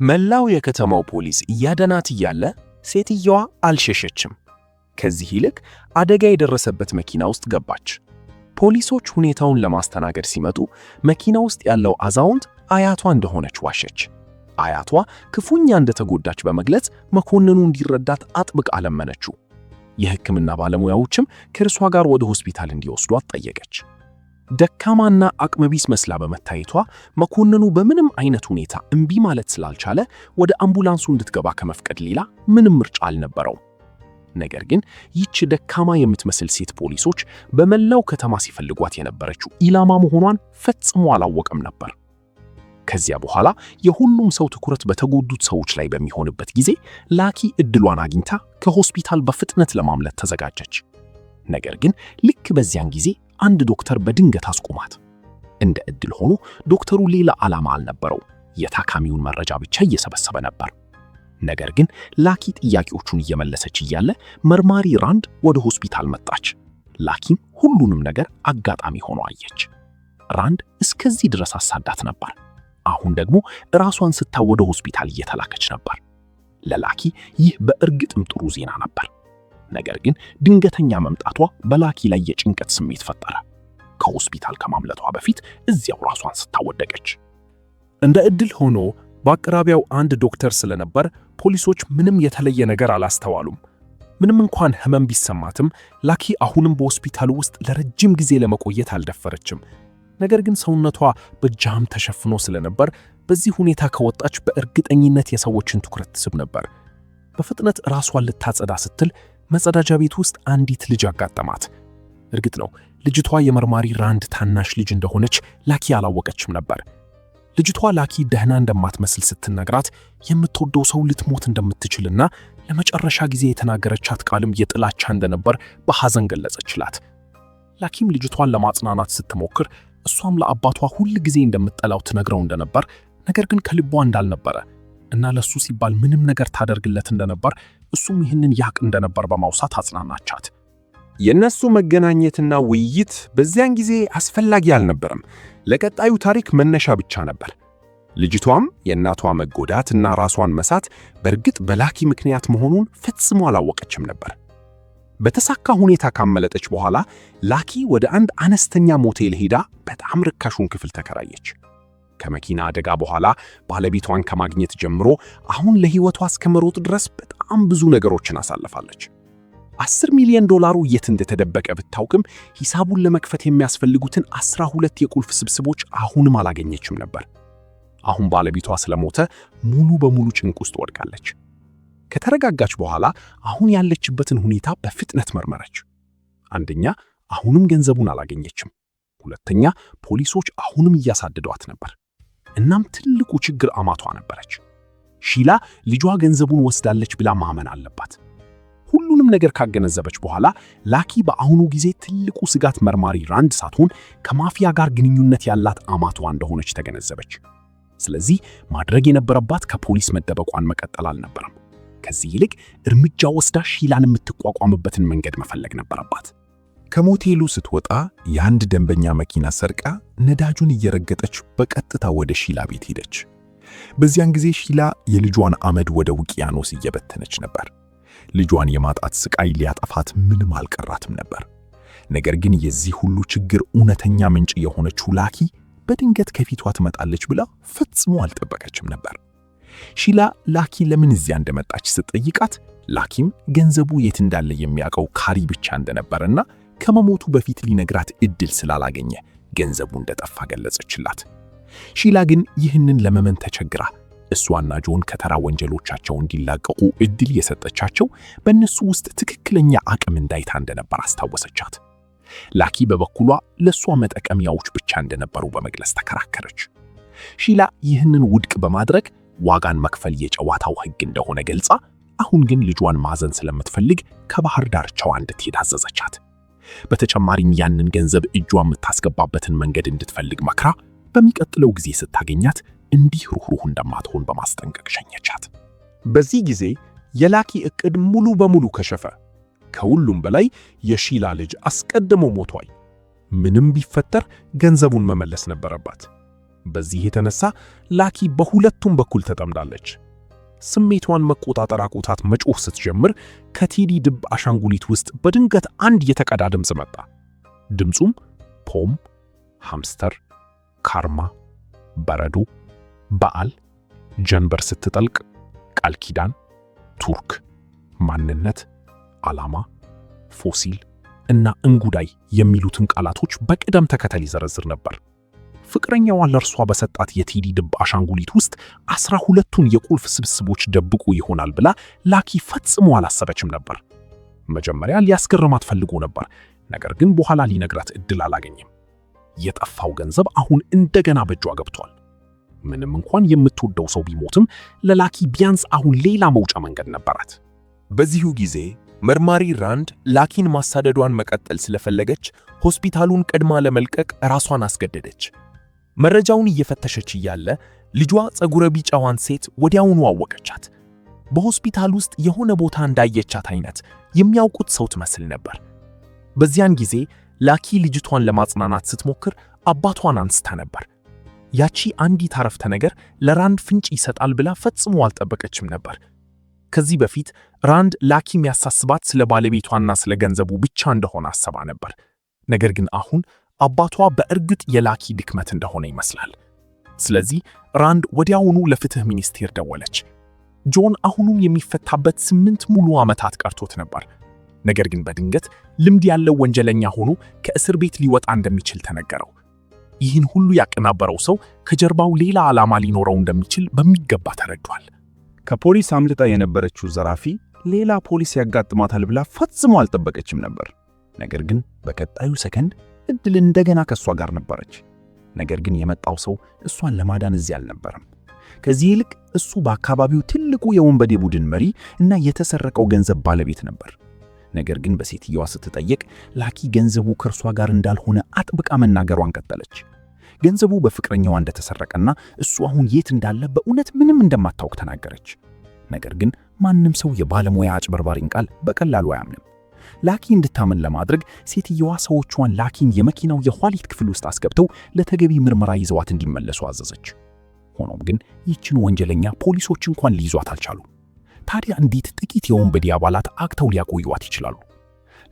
መላው የከተማው ፖሊስ እያደናት እያለ ሴትየዋ አልሸሸችም። ከዚህ ይልቅ አደጋ የደረሰበት መኪና ውስጥ ገባች። ፖሊሶች ሁኔታውን ለማስተናገድ ሲመጡ መኪና ውስጥ ያለው አዛውንት አያቷ እንደሆነች ዋሸች። አያቷ ክፉኛ እንደተጎዳች በመግለጽ መኮንኑ እንዲረዳት አጥብቃ ለመነችው። የሕክምና ባለሙያዎችም ከእርሷ ጋር ወደ ሆስፒታል እንዲወስዷት ጠየቀች። ደካማና አቅመቢስ መስላ በመታየቷ መኮንኑ በምንም አይነት ሁኔታ እምቢ ማለት ስላልቻለ ወደ አምቡላንሱ እንድትገባ ከመፍቀድ ሌላ ምንም ምርጫ አልነበረውም። ነገር ግን ይህች ደካማ የምትመስል ሴት ፖሊሶች በመላው ከተማ ሲፈልጓት የነበረችው ኢላማ መሆኗን ፈጽሞ አላወቀም ነበር። ከዚያ በኋላ የሁሉም ሰው ትኩረት በተጎዱት ሰዎች ላይ በሚሆንበት ጊዜ ላኪ እድሏን አግኝታ ከሆስፒታል በፍጥነት ለማምለጥ ተዘጋጀች። ነገር ግን ልክ በዚያን ጊዜ አንድ ዶክተር በድንገት አስቆማት። እንደ እድል ሆኖ ዶክተሩ ሌላ ዓላማ አልነበረው፣ የታካሚውን መረጃ ብቻ እየሰበሰበ ነበር። ነገር ግን ላኪ ጥያቄዎቹን እየመለሰች እያለ መርማሪ ራንድ ወደ ሆስፒታል መጣች። ላኪም ሁሉንም ነገር አጋጣሚ ሆኖ አየች። ራንድ እስከዚህ ድረስ አሳዳት ነበር። አሁን ደግሞ ራሷን ስታ ወደ ሆስፒታል እየተላከች ነበር። ለላኪ ይህ በእርግጥም ጥሩ ዜና ነበር። ነገር ግን ድንገተኛ መምጣቷ በላኪ ላይ የጭንቀት ስሜት ፈጠረ። ከሆስፒታል ከማምለጧ በፊት እዚያው ራሷን ስታ ወደቀች። እንደ ዕድል ሆኖ በአቅራቢያው አንድ ዶክተር ስለነበር ፖሊሶች ምንም የተለየ ነገር አላስተዋሉም። ምንም እንኳን ህመም ቢሰማትም ላኪ አሁንም በሆስፒታሉ ውስጥ ለረጅም ጊዜ ለመቆየት አልደፈረችም። ነገር ግን ሰውነቷ በጃም ተሸፍኖ ስለነበር በዚህ ሁኔታ ከወጣች በእርግጠኝነት የሰዎችን ትኩረት ትስብ ነበር። በፍጥነት ራሷን ልታጸዳ ስትል መጸዳጃ ቤት ውስጥ አንዲት ልጅ አጋጠማት። እርግጥ ነው ልጅቷ የመርማሪ ራንድ ታናሽ ልጅ እንደሆነች ላኪ አላወቀችም ነበር። ልጅቷ ላኪ ደህና እንደማትመስል ስትነግራት የምትወደው ሰው ልትሞት እንደምትችልና ለመጨረሻ ጊዜ የተናገረቻት ቃልም የጥላቻ እንደነበር በሐዘን ገለጸችላት። ላኪም ልጅቷን ለማጽናናት ስትሞክር እሷም ለአባቷ ሁል ጊዜ እንደምትጠላው ትነግረው እንደነበር፣ ነገር ግን ከልቧ እንዳልነበረ እና ለሱ ሲባል ምንም ነገር ታደርግለት እንደነበር፣ እሱም ይህንን ያቅ እንደነበር በማውሳት አጽናናቻት። የእነሱ መገናኘትና ውይይት በዚያን ጊዜ አስፈላጊ አልነበረም። ለቀጣዩ ታሪክ መነሻ ብቻ ነበር። ልጅቷም የእናቷ መጎዳት እና ራሷን መሳት በእርግጥ በላኪ ምክንያት መሆኑን ፈጽሞ አላወቀችም ነበር። በተሳካ ሁኔታ ካመለጠች በኋላ ላኪ ወደ አንድ አነስተኛ ሞቴል ሄዳ በጣም ርካሹን ክፍል ተከራየች። ከመኪና አደጋ በኋላ ባለቤቷን ከማግኘት ጀምሮ አሁን ለሕይወቷ እስከመሮጥ ድረስ በጣም ብዙ ነገሮችን አሳልፋለች። 10 ሚሊዮን ዶላሩ የት እንደተደበቀ ብታውቅም ሂሳቡን ለመክፈት የሚያስፈልጉትን 12 የቁልፍ ስብስቦች አሁንም አላገኘችም ነበር። አሁን ባለቤቷ ስለሞተ ሙሉ በሙሉ ጭንቅ ውስጥ ወድቃለች። ከተረጋጋች በኋላ አሁን ያለችበትን ሁኔታ በፍጥነት መርመረች። አንደኛ፣ አሁንም ገንዘቡን አላገኘችም። ሁለተኛ፣ ፖሊሶች አሁንም እያሳደዷት ነበር። እናም ትልቁ ችግር አማቷ ነበረች። ሺላ ልጇ ገንዘቡን ወስዳለች ብላ ማመን አለባት። ሁሉንም ነገር ካገነዘበች በኋላ ላኪ በአሁኑ ጊዜ ትልቁ ስጋት መርማሪ ራንድ ሳትሆን ከማፊያ ጋር ግንኙነት ያላት አማቷ እንደሆነች ተገነዘበች። ስለዚህ ማድረግ የነበረባት ከፖሊስ መደበቋን መቀጠል አልነበረም። ከዚህ ይልቅ እርምጃ ወስዳ ሺላን የምትቋቋምበትን መንገድ መፈለግ ነበረባት። ከሞቴሉ ስትወጣ የአንድ ደንበኛ መኪና ሰርቃ ነዳጁን እየረገጠች በቀጥታ ወደ ሺላ ቤት ሄደች። በዚያን ጊዜ ሺላ የልጇን አመድ ወደ ውቅያኖስ እየበተነች ነበር። ልጇን የማጣት ስቃይ ሊያጠፋት ምንም አልቀራትም ነበር። ነገር ግን የዚህ ሁሉ ችግር እውነተኛ ምንጭ የሆነችው ላኪ በድንገት ከፊቷ ትመጣለች ብላ ፈጽሞ አልጠበቀችም ነበር። ሺላ ላኪ ለምን እዚያ እንደመጣች ስትጠይቃት ላኪም ገንዘቡ የት እንዳለ የሚያውቀው ካሪ ብቻ እንደነበረና ከመሞቱ በፊት ሊነግራት እድል ስላላገኘ ገንዘቡ እንደጠፋ ገለጸችላት። ሺላ ግን ይህንን ለማመን ተቸግራ እሷና ጆን ከተራ ወንጀሎቻቸው እንዲላቀቁ እድል የሰጠቻቸው በእነሱ ውስጥ ትክክለኛ አቅም እንዳይታ እንደነበር አስታወሰቻት። ላኪ በበኩሏ ለእሷ መጠቀሚያዎች ብቻ እንደነበሩ በመግለጽ ተከራከረች። ሺላ ይህንን ውድቅ በማድረግ ዋጋን መክፈል የጨዋታው ሕግ እንደሆነ ገልጻ አሁን ግን ልጇን ማዘን ስለምትፈልግ ከባህር ዳርቻዋ እንድትሄድ አዘዘቻት። በተጨማሪም ያንን ገንዘብ እጇ የምታስገባበትን መንገድ እንድትፈልግ መክራ በሚቀጥለው ጊዜ ስታገኛት እንዲህ ሩህሩህ እንደማትሆን በማስጠንቀቅ ሸኘቻት። በዚህ ጊዜ የላኪ ዕቅድ ሙሉ በሙሉ ከሸፈ። ከሁሉም በላይ የሺላ ልጅ አስቀድሞ ሞቷል። ምንም ቢፈጠር ገንዘቡን መመለስ ነበረባት። በዚህ የተነሳ ላኪ በሁለቱም በኩል ተጠምዳለች። ስሜቷን መቆጣጠር አቅቷት መጮህ ስትጀምር ከቴዲ ድብ አሻንጉሊት ውስጥ በድንገት አንድ የተቀዳ ድምፅ መጣ። ድምፁም ፖም፣ ሃምስተር፣ ካርማ፣ በረዶ፣ በዓል፣ ጀንበር ስትጠልቅ፣ ቃል ኪዳን፣ ቱርክ፣ ማንነት፣ ዓላማ፣ ፎሲል እና እንጉዳይ የሚሉትን ቃላቶች በቅደም ተከተል ይዘረዝር ነበር። ፍቅረኛዋ ለእርሷ በሰጣት የቴዲ ድብ አሻንጉሊት ውስጥ 12ቱን የቁልፍ ስብስቦች ደብቆ ይሆናል ብላ ላኪ ፈጽሞ አላሰበችም ነበር። መጀመሪያ ሊያስገርማት ፈልጎ ነበር፣ ነገር ግን በኋላ ሊነግራት እድል አላገኘም። የጠፋው ገንዘብ አሁን እንደገና በእጇ ገብቷል። ምንም እንኳን የምትወደው ሰው ቢሞትም ለላኪ ቢያንስ አሁን ሌላ መውጫ መንገድ ነበራት። በዚሁ ጊዜ መርማሪ ራንድ ላኪን ማሳደዷን መቀጠል ስለፈለገች ሆስፒታሉን ቀድማ ለመልቀቅ ራሷን አስገደደች። መረጃውን እየፈተሸች እያለ ልጇ ፀጉረ ቢጫዋን ሴት ወዲያውኑ አወቀቻት። በሆስፒታል ውስጥ የሆነ ቦታ እንዳየቻት አይነት የሚያውቁት ሰው ትመስል ነበር። በዚያን ጊዜ ላኪ ልጅቷን ለማጽናናት ስትሞክር አባቷን አንስታ ነበር። ያቺ አንዲት አረፍተ ነገር ለራንድ ፍንጭ ይሰጣል ብላ ፈጽሞ አልጠበቀችም ነበር። ከዚህ በፊት ራንድ ላኪ የሚያሳስባት ስለ ባለቤቷና ስለ ገንዘቡ ብቻ እንደሆነ አስባ ነበር። ነገር ግን አሁን አባቷ በእርግጥ የላኪ ድክመት እንደሆነ ይመስላል። ስለዚህ ራንድ ወዲያውኑ ለፍትህ ሚኒስቴር ደወለች። ጆን አሁኑም የሚፈታበት 8 ሙሉ ዓመታት ቀርቶት ነበር። ነገር ግን በድንገት ልምድ ያለው ወንጀለኛ ሆኖ ከእስር ቤት ሊወጣ እንደሚችል ተነገረው። ይህን ሁሉ ያቀናበረው ሰው ከጀርባው ሌላ ዓላማ ሊኖረው እንደሚችል በሚገባ ተረድቷል። ከፖሊስ አምልጣ የነበረችው ዘራፊ ሌላ ፖሊስ ያጋጥማታል ብላ ፈጽሞ አልጠበቀችም ነበር። ነገር ግን በቀጣዩ ሰከንድ እድል እንደገና ከእሷ ጋር ነበረች። ነገር ግን የመጣው ሰው እሷን ለማዳን እዚህ አልነበረም። ከዚህ ይልቅ እሱ በአካባቢው ትልቁ የወንበዴ ቡድን መሪ እና የተሰረቀው ገንዘብ ባለቤት ነበር። ነገር ግን በሴትየዋ ስትጠየቅ ላኪ ገንዘቡ ከእርሷ ጋር እንዳልሆነ አጥብቃ መናገሯን ቀጠለች። ገንዘቡ በፍቅረኛዋ እንደተሰረቀና እሱ አሁን የት እንዳለ በእውነት ምንም እንደማታውቅ ተናገረች። ነገር ግን ማንም ሰው የባለሙያ አጭበርባሪን ቃል በቀላሉ አያምንም። ላኪ እንድታመን ለማድረግ ሴትየዋ ሰዎቿን ላኪን የመኪናው የኋሊት ክፍል ውስጥ አስገብተው ለተገቢ ምርመራ ይዘዋት እንዲመለሱ አዘዘች። ሆኖም ግን ይህችን ወንጀለኛ ፖሊሶች እንኳን ሊይዟት አልቻሉ። ታዲያ እንዴት ጥቂት የወንበዴ አባላት አግተው ሊያቆዩዋት ይችላሉ?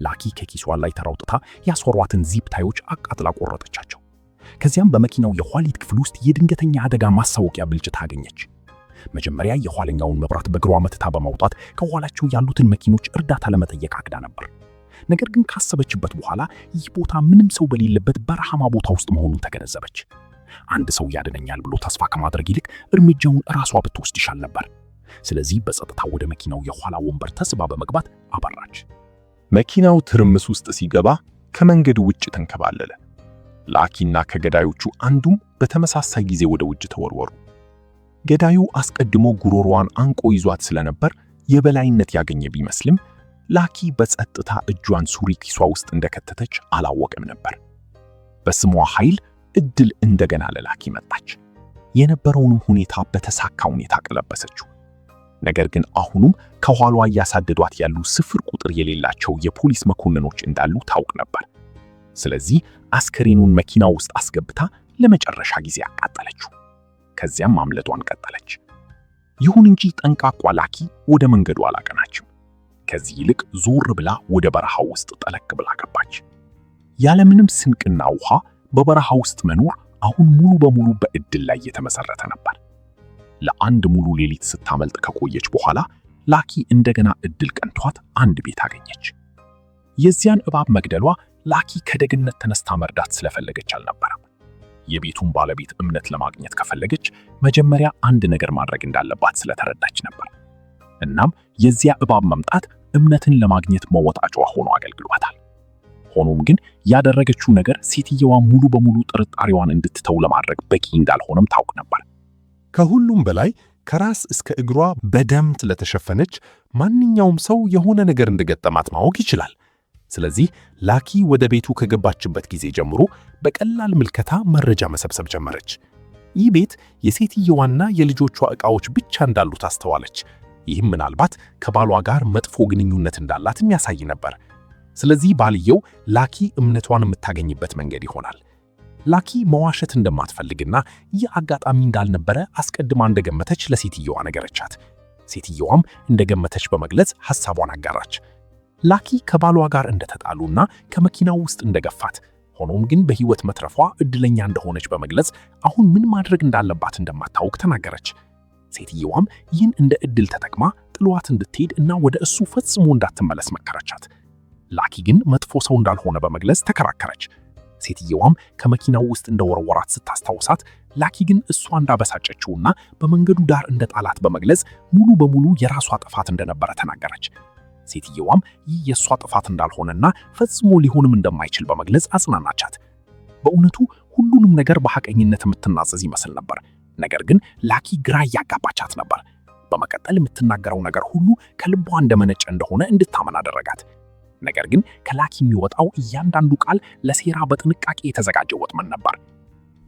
ላኪ ከኪሷ ላይ ተራውጥታ ያሰሯትን zip tie ዎች አቃጥላ ቆረጠቻቸው። ከዚያም በመኪናው የኋሊት ክፍል ውስጥ የድንገተኛ አደጋ ማሳወቂያ ብልጭታ አገኘች። መጀመሪያ የኋለኛውን መብራት በእግሯ መትታ በማውጣት ከኋላቸው ያሉትን መኪኖች እርዳታ ለመጠየቅ አቅዳ ነበር። ነገር ግን ካሰበችበት በኋላ ይህ ቦታ ምንም ሰው በሌለበት በረሃማ ቦታ ውስጥ መሆኑን ተገነዘበች። አንድ ሰው ያድነኛል ብሎ ተስፋ ከማድረግ ይልቅ እርምጃውን እራሷ ብትወስድ ይሻል ነበር። ስለዚህ በጸጥታ ወደ መኪናው የኋላ ወንበር ተስባ በመግባት አበራች። መኪናው ትርምስ ውስጥ ሲገባ ከመንገዱ ውጭ ተንከባለለ። ላኪና ከገዳዮቹ አንዱም በተመሳሳይ ጊዜ ወደ ውጭ ተወርወሩ። ገዳዩ አስቀድሞ ጉሮሮዋን አንቆ ይዟት ስለነበር የበላይነት ያገኘ ቢመስልም ላኪ በጸጥታ እጇን ሱሪ ኪሷ ውስጥ እንደከተተች አላወቀም ነበር። በስሟ ኃይል እድል እንደገና ለላኪ መጣች። የነበረውንም ሁኔታ በተሳካ ሁኔታ ቀለበሰችው። ነገር ግን አሁኑም ከኋሏ እያሳደዷት ያሉ ስፍር ቁጥር የሌላቸው የፖሊስ መኮንኖች እንዳሉ ታውቅ ነበር። ስለዚህ አስከሬኑን መኪና ውስጥ አስገብታ ለመጨረሻ ጊዜ አቃጠለችው። ከዚያም ማምለጧን ቀጠለች። ይሁን እንጂ ጠንቃቋ ላኪ ወደ መንገዱ አላቀናችም። ከዚህ ይልቅ ዞር ብላ ወደ በረሃው ውስጥ ጠለቅ ብላ ገባች። ያለምንም ስንቅና ውሃ በበረሃ ውስጥ መኖር አሁን ሙሉ በሙሉ በእድል ላይ የተመሰረተ ነበር። ለአንድ ሙሉ ሌሊት ስታመልጥ ከቆየች በኋላ ላኪ እንደገና እድል ቀንቷት አንድ ቤት አገኘች። የዚያን እባብ መግደሏ ላኪ ከደግነት ተነስታ መርዳት ስለፈለገች አልነበረም። የቤቱን ባለቤት እምነት ለማግኘት ከፈለገች መጀመሪያ አንድ ነገር ማድረግ እንዳለባት ስለተረዳች ነበር። እናም የዚያ እባብ መምጣት እምነትን ለማግኘት መወጣጫዋ ሆኖ አገልግሏታል። ሆኖም ግን ያደረገችው ነገር ሴትየዋ ሙሉ በሙሉ ጥርጣሬዋን እንድትተው ለማድረግ በቂ እንዳልሆነም ታውቅ ነበር። ከሁሉም በላይ ከራስ እስከ እግሯ በደም ስለተሸፈነች ማንኛውም ሰው የሆነ ነገር እንደገጠማት ማወቅ ይችላል። ስለዚህ ላኪ ወደ ቤቱ ከገባችበት ጊዜ ጀምሮ በቀላል ምልከታ መረጃ መሰብሰብ ጀመረች። ይህ ቤት የሴትየዋና የልጆቿ ዕቃዎች ብቻ እንዳሉት አስተዋለች። ይህም ምናልባት ከባሏ ጋር መጥፎ ግንኙነት እንዳላት የሚያሳይ ነበር። ስለዚህ ባልየው ላኪ እምነቷን የምታገኝበት መንገድ ይሆናል። ላኪ መዋሸት እንደማትፈልግና ይህ አጋጣሚ እንዳልነበረ አስቀድማ እንደገመተች ለሴትየዋ ነገረቻት። ሴትየዋም እንደገመተች በመግለጽ ሐሳቧን አጋራች። ላኪ ከባሏ ጋር እንደተጣሉና ከመኪናው ውስጥ እንደገፋት፣ ሆኖም ግን በሕይወት መትረፏ እድለኛ እንደሆነች በመግለጽ አሁን ምን ማድረግ እንዳለባት እንደማታውቅ ተናገረች። ሴትየዋም ይህን እንደ እድል ተጠቅማ ጥሏት እንድትሄድ እና ወደ እሱ ፈጽሞ እንዳትመለስ መከረቻት። ላኪ ግን መጥፎ ሰው እንዳልሆነ በመግለጽ ተከራከረች። ሴትየዋም ከመኪናው ውስጥ እንደወረወራት ስታስታውሳት፣ ላኪ ግን እሷ እንዳበሳጨችውና በመንገዱ ዳር እንደጣላት በመግለጽ ሙሉ በሙሉ የራሷ ጥፋት እንደነበረ ተናገረች። ሴትየዋም ይህ የእሷ ጥፋት እንዳልሆነና ፈጽሞ ሊሆንም እንደማይችል በመግለጽ አጽናናቻት። በእውነቱ ሁሉንም ነገር በሐቀኝነት የምትናዘዝ ይመስል ነበር። ነገር ግን ላኪ ግራ እያጋባቻት ነበር። በመቀጠል የምትናገረው ነገር ሁሉ ከልቧ እንደመነጨ እንደሆነ እንድታመን አደረጋት። ነገር ግን ከላኪ የሚወጣው እያንዳንዱ ቃል ለሴራ በጥንቃቄ የተዘጋጀ ወጥመድ ነበር።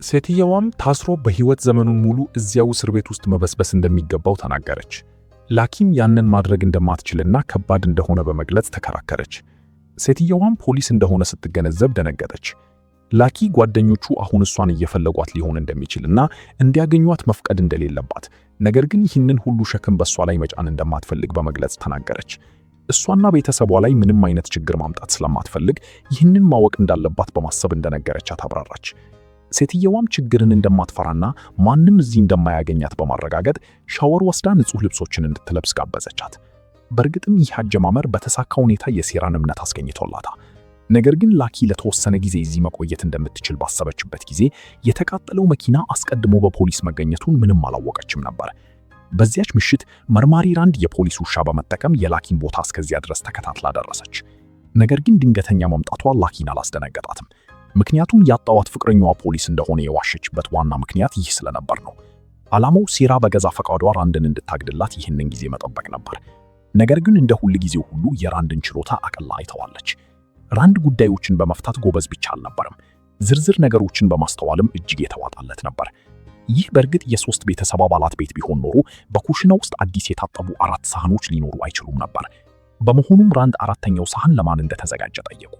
ሴትየዋም ታስሮ በሕይወት ዘመኑን ሙሉ እዚያው እስር ቤት ውስጥ መበስበስ እንደሚገባው ተናገረች። ላኪም ያንን ማድረግ እንደማትችልና ከባድ እንደሆነ በመግለጽ ተከራከረች። ሴትየዋም ፖሊስ እንደሆነ ስትገነዘብ ደነገጠች። ላኪ ጓደኞቹ አሁን እሷን እየፈለጓት ሊሆን እንደሚችልና እንዲያገኟት መፍቀድ እንደሌለባት፣ ነገር ግን ይህንን ሁሉ ሸክም በእሷ ላይ መጫን እንደማትፈልግ በመግለጽ ተናገረች። እሷና ቤተሰቧ ላይ ምንም አይነት ችግር ማምጣት ስለማትፈልግ ይህንን ማወቅ እንዳለባት በማሰብ እንደነገረቻት አብራራች። ሴትየዋም ችግርን እንደማትፈራና ማንም እዚህ እንደማያገኛት በማረጋገጥ ሻወር ወስዳ ንጹህ ልብሶችን እንድትለብስ ጋበዘቻት። በእርግጥም ይህ አጀማመር በተሳካ ሁኔታ የሴራን እምነት አስገኝቶላታል። ነገር ግን ላኪ ለተወሰነ ጊዜ እዚህ መቆየት እንደምትችል ባሰበችበት ጊዜ የተቃጠለው መኪና አስቀድሞ በፖሊስ መገኘቱን ምንም አላወቀችም ነበር። በዚያች ምሽት መርማሪ ራንድ የፖሊስ ውሻ በመጠቀም የላኪን ቦታ እስከዚያ ድረስ ተከታትላ ደረሰች። ነገር ግን ድንገተኛ መምጣቷ ላኪን አላስደነገጣትም። ምክንያቱም ያጣዋት ፍቅረኛዋ ፖሊስ እንደሆነ የዋሸችበት ዋና ምክንያት ይህ ስለነበር ነው። ዓላማው ሴራ በገዛ ፈቃዷ ራንድን እንድታግድላት ይህንን ጊዜ መጠበቅ ነበር። ነገር ግን እንደ ሁል ጊዜው ሁሉ የራንድን ችሎታ አቅላ አይተዋለች። ራንድ ጉዳዮችን በመፍታት ጎበዝ ብቻ አልነበረም፣ ዝርዝር ነገሮችን በማስተዋልም እጅግ የተዋጣለት ነበር። ይህ በእርግጥ የሶስት ቤተሰብ አባላት ቤት ቢሆን ኖሮ በኩሽና ውስጥ አዲስ የታጠቡ 4 ሳህኖች ሊኖሩ አይችሉም ነበር። በመሆኑም ራንድ አራተኛው ሳህን ለማን እንደተዘጋጀ ጠየቁ።